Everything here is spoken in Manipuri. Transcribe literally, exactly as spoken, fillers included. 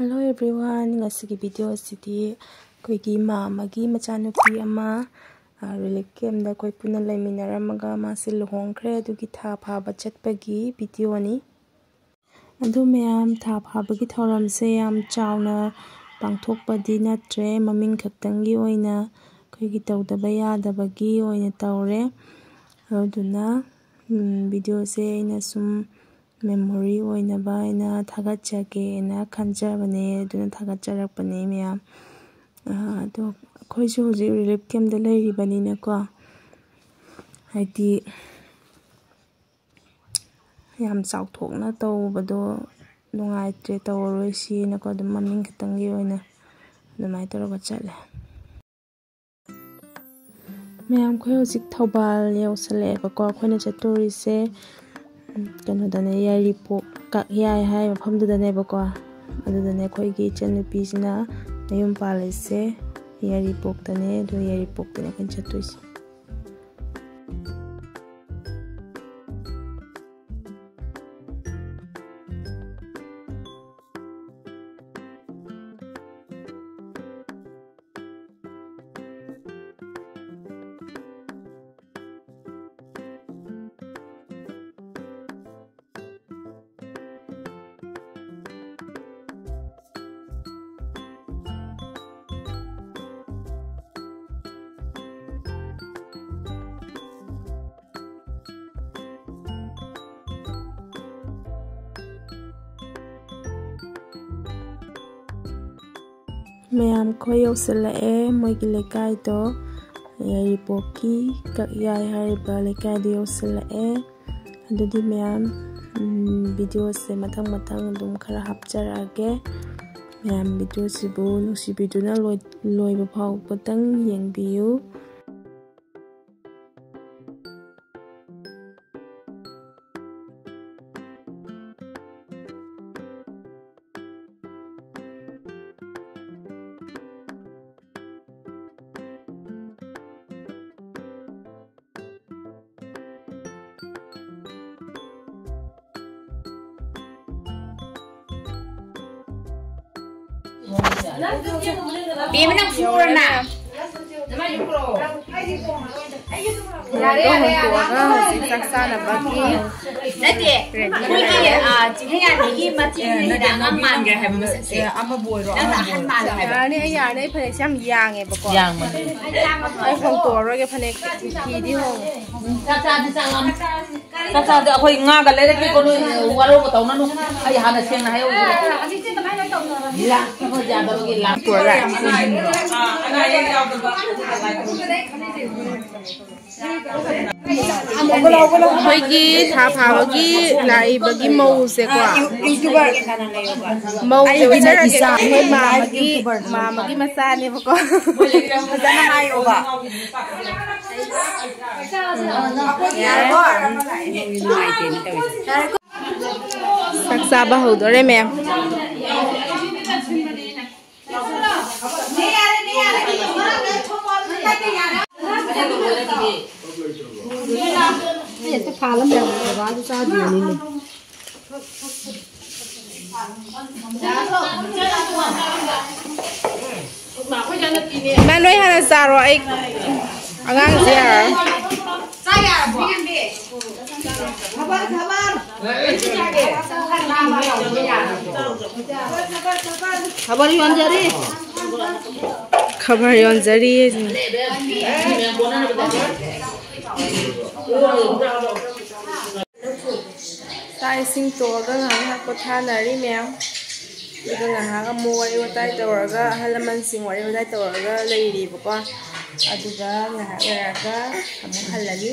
Hello everyone, ꯉꯁꯤꯒꯤ video ꯑꯁꯤꯗꯤ ꯑꯩꯈꯣꯏꯒꯤ ꯏꯃꯥ ꯑꯃꯒꯤ ꯃꯆꯥꯅꯨꯄꯤ ꯑꯃ, ꯑ, relief campꯇ ꯑꯩꯈꯣꯏ ꯄꯨꯟꯅ ꯂꯩꯃꯤꯟꯅꯔꯝꯃꯒ ꯃꯥꯁꯦ ꯂꯨꯍꯣꯡꯈ꯭ꯔꯦ, ꯑꯗꯨꯒꯤ ꯊꯥ ꯐꯥꯕ ꯆꯠꯄꯒꯤ videoꯅꯤ꯫ ꯑꯗꯨ ꯃꯌꯥꯝ, ꯊꯥ ꯐꯥꯕꯒꯤ ꯊꯧꯔꯝꯁꯦ ꯌꯥꯝ ꯆꯥꯎꯅ ꯄꯥꯡꯊꯣꯛꯄꯗꯤ ꯅꯠꯇ꯭ꯔꯦ, ꯃꯃꯤꯡ ꯈꯛꯇꯪꯒꯤ ꯑꯣꯏꯅ ꯑꯩꯈꯣꯏꯒꯤ ꯇꯧꯗꯕ ꯌꯥꯗꯕꯒꯤ ꯑꯣꯏꯅ ꯇꯧꯔꯦ꯫ ꯑꯗꯨꯗꯨꯅ, ꯎꯝ, videoꯁꯦ ꯑꯩꯅ ꯁꯨꯝ memory ꯑꯣꯏꯅꯕ ꯑꯩꯅ ꯊꯥꯒꯠꯆꯒꯦꯅ ꯈꯟꯖꯕꯅꯦ, ꯑꯗꯨꯅ ꯊꯥꯒꯠꯆꯔꯛꯄꯅꯦ ꯃꯌꯥꯝ꯫ ꯑ, ꯑꯗꯣ ꯑꯩꯈꯣꯏꯁꯨ ꯍꯧꯖꯤꯛ relief campꯇ ꯂꯩꯔꯤꯕꯅꯤꯅꯀꯣ, ꯍꯥꯏꯗꯤ ꯌꯥꯝ ꯆꯥꯎꯊꯣꯛꯅ ꯇꯧꯕꯗꯣ ꯅꯨꯡꯉꯥꯏꯇ꯭ꯔꯦ, ꯇꯧꯔꯔꯣꯏ ꯁꯤꯅꯀꯣ, ꯑꯗꯨꯝ ꯃꯃꯤꯡ ꯈꯛꯇꯪꯒꯤ ꯑꯣꯏꯅ ꯑꯗꯨꯃꯥꯏꯅ ꯇꯧꯔꯒ ꯆꯠꯂꯦ꯫ ꯃꯌꯥꯝ, ꯑꯩꯈꯣꯏ ꯍꯧꯖꯤꯛ ꯊꯧꯕꯥꯜ ꯌꯧꯁꯜꯂꯛꯑꯦꯕꯀꯣ꯫ ꯑꯩꯈꯣꯏꯅ ꯆꯠꯇꯣꯔꯤꯁꯦ, ꯎꯝ, ꯀꯩꯅꯣꯗꯅꯦ, ꯌꯥꯏꯔꯤꯄꯣꯛ ꯀꯛꯌꯥꯏ ꯍꯥꯏ ꯃꯐꯝꯗꯨꯗꯅꯦꯕꯀꯣ꯫ ꯑꯗꯨꯗꯅꯦ ꯑꯩꯈꯣꯏꯒꯤ ꯏꯆꯟꯅꯨꯄꯤꯁꯤꯅ ꯃꯌꯨꯝ ꯄꯥꯜꯂꯤꯁꯦ, ꯌꯥꯏꯔꯤꯄꯣꯛꯇꯅꯦ꯫ ꯑꯗꯨ ꯌꯥꯏꯔꯤꯄꯣꯛꯇꯅꯦ ꯑꯩꯈꯣꯏꯅ ꯆꯠꯇꯣꯏꯁꯦ꯫ ꯃꯌꯥꯝ, ꯑꯩꯈꯣꯏ ꯌꯧꯁꯤꯜꯂꯛꯑꯦ ꯃꯣꯏꯒꯤ ꯂꯩꯀꯥꯏꯗꯣ, ꯌꯥꯏꯔꯤꯄꯣꯛꯀꯤ ꯀꯛꯌꯥꯏ ꯍꯥꯏꯔꯤꯕ ꯂꯩꯀꯥꯏꯗꯣ ꯌꯧꯁꯤꯜꯂꯛꯑꯦ꯫ ꯑꯗꯨꯗꯤ ꯃꯌꯥꯝ, ꯎꯝ, videoꯁꯦ ꯃꯊꯪ ꯃꯊꯪ ꯑꯗꯨꯝ ꯈꯔ ꯍꯥꯞꯆꯔꯛꯑꯒꯦ꯫ ꯃꯌꯥꯝ, videoꯁꯤꯕꯨ ꯅꯨꯡꯁꯤꯕꯤꯗꯨꯅ ꯂꯣꯏ-, ꯂꯣꯏꯕ ꯐꯥꯎꯕꯗꯪ ꯌꯦꯡꯕꯤꯌꯨ꯫ ꯕꯦꯝꯃ, ꯅꯪ ꯐꯨꯔꯣꯅ꯫ ꯌꯥꯔꯦ, ꯌꯥꯔꯦ, ꯌꯥꯔꯦ꯫ ꯍꯣꯡꯇꯣꯛꯑꯒ ꯍꯧꯖꯤꯛ ꯆꯥꯛ ꯆꯥꯅꯕꯒꯤ ꯅꯠꯇꯦ, ꯑꯩꯈꯣꯏꯒꯤ, ꯑ, ꯆꯤꯡꯈꯩꯉꯥꯟꯕꯤꯒꯤ ꯃꯆꯤꯟ ꯍꯤꯗꯥꯛ ꯑꯉꯥꯡ ꯃꯥꯟꯈ꯭ꯔꯦ ꯍꯥꯏꯕ ꯃꯁꯛꯁꯦ꯫ ꯑꯦ, ꯑꯃꯕꯨ ꯑꯣꯏꯔꯣ, ꯅꯪꯅ ꯑꯃꯕꯨ ꯑꯍꯟ ꯑꯣꯏꯔꯣ꯫ ꯃꯥꯜꯂꯦ ꯍꯥꯏꯕ꯫ ꯌꯥꯔꯅꯤ, ꯑꯩ ꯌꯥꯔꯅꯤ, ꯑꯩ ꯐꯅꯦꯛꯁꯦ ꯌꯥꯝ ꯌꯥꯡꯉꯦꯕꯀꯣ꯫ ꯌꯥꯡꯕꯅꯦ꯫ ꯑꯩ ꯍꯣꯡꯇꯣꯛꯑꯔꯣꯏꯒꯦ ꯐꯅꯦꯛ, ꯐꯤꯗꯤ ꯍꯣꯡꯉꯦ꯫ ꯆꯥꯛ ꯆꯥꯗꯤ ꯆꯥꯛ ꯂꯥꯝ-, ꯆꯥꯛ ꯆꯥꯗꯤ ꯑꯩꯈꯣꯏ ꯉꯥꯒ ꯂꯩꯔꯛꯀꯦꯀꯣ, ꯅꯣꯏ ꯋꯥꯔꯧꯕ ꯇꯧꯅꯅꯨ꯫ ꯑꯩ ꯍꯥꯟꯅ ꯁꯦꯡꯅ ꯍꯥꯏꯍꯧꯒꯦ꯫ ꯂꯥꯛ-, ꯅꯣꯏ ꯌꯥꯗꯕꯒꯤ ꯂꯥꯛ-, ꯄꯨꯔ ꯂꯥꯛꯑꯦ꯫ ꯑꯩꯈꯣꯏꯒꯤ ꯊꯥ ꯐꯥꯕꯒꯤ ꯂꯥꯛꯏꯕꯒꯤ ꯃꯧꯁꯦꯀꯣ꯫ ꯃꯧꯁꯦ ꯑꯩꯒꯤ ꯎꯠꯆꯔꯒꯦꯀꯣ꯫ ꯏꯆꯥ꯫ ꯑꯩꯈꯣꯏ ꯃꯥꯃꯒꯤ, ꯃꯥꯃꯒꯤ ꯃꯆꯥꯅꯦꯕꯀꯣ꯫ ꯐꯖꯅ ꯍꯥꯏꯌꯣꯕ꯫ ꯆꯥꯛ ꯆꯥꯕ ꯍꯧꯗꯣꯔꯦ, ꯃꯦꯝ꯫ ꯏꯃꯥ, ꯅꯣꯏ ꯍꯥꯟꯅ ꯆꯥꯔꯣ, ꯑꯩ ꯑꯉꯥꯡꯁꯦ ꯌꯥꯔꯔꯣꯏ꯫ ꯆꯥꯛ ꯌꯥꯔꯕꯣ? ꯈꯕꯔ, ꯈꯕꯔ꯫ ꯈꯕꯔ ꯌꯣꯟꯖꯔꯤ꯫ ꯈꯕꯔ ꯌꯣꯟꯖꯔꯤ꯫ ꯆꯥꯛ ꯏꯁꯤꯡ ꯇꯣꯛꯑꯒ ꯉꯥꯏꯍꯥꯛ ꯉꯥꯏꯍꯥꯛ ꯄꯣꯊꯥꯅꯔꯤ ꯃꯌꯥꯝ꯫ ꯑꯗꯨꯒ ꯉꯥꯏꯍꯥꯛ ꯑꯃꯨꯛ ꯋꯥꯔꯤ ꯋꯥꯇꯥꯏ ꯇꯧꯔꯒ, ꯑꯍꯜ ꯂꯃꯟꯁꯤꯡ ꯋꯥꯔꯤ ꯋꯥꯇꯥꯏ ꯇꯧꯔꯒ ꯂꯩꯔꯤꯕꯀꯣ꯫ ꯑꯗꯨꯒ ꯉꯥꯏꯍꯥꯛ ꯂꯩꯔꯒ ꯑꯃꯨꯛ ꯍꯜꯂꯅꯤ꯫